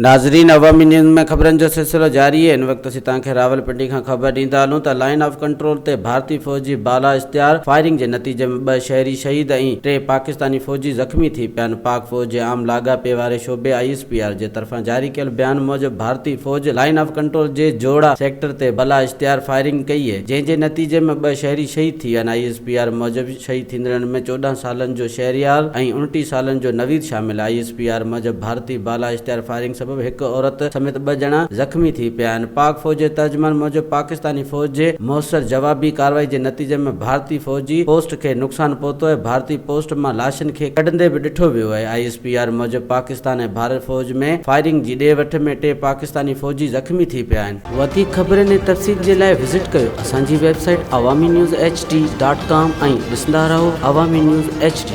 ناظرين عوامي نيوز ۾ خبرن جو سلسلو جاري آهي هن وقت اسين توهان کي راولپنڊي کان خبر ڏيندا هلون ته لائن آف ڪنٽرول تي ڀارتي فوج جي بالا اشتعال فائرنگ جي نتيجي ۾ ٻه شهري شهيد ۽ ٽي پاڪستاني فوجي زخمي ٿي پيا آهن پاڪ فوج جي عام لاڳاپي واري شعبي I S P R جي طرفان جاري ڪيل بيان موجب ڀارتي فوج لائن آف ڪنٽرول جي جوڙا سيڪٽر تي بلا اشتعال فائرنگ ڪئي جنهن جي نتيجي ۾ ٻه شهري شهيد ٿي ويا آهن I S P R موجب شهيد ٿيندڙن ۾ 14 سالن جو شهريار ۽ 29 سالن جو نويد شامل آهي. I S P R موجب ڀارتي بالا اشتعال فائرنگ سبب هڪ عورت سميت ٻه ڄڻا زخمي ٿي پيا آهن. پاڪ فوج جي ترجمان موجب پاڪستاني فوج جي موثر جوابي ڪارروائي جي نتيجي ۾ ڀارتي فوجي پوسٽ کي نقصان پهتو آهي، ڀارتي پوسٽ مان لاشن کي ڪڍندي به ڏٺو ويو آهي. I S P R موجب پاڪستان ۽ ڀارت فوج ۾ فائرنگ جي ڏي وٺ ۾ ٽي پاڪستاني فوجي زخمي ٿي پيا آهن. وڌيڪ خبرن ۽ تفصيل جي لاء وزٽ ڪيو اسان جي website Awami news H D dot com ۽ ڏسندا رهو عوامي نيوز ايڇ ڊي.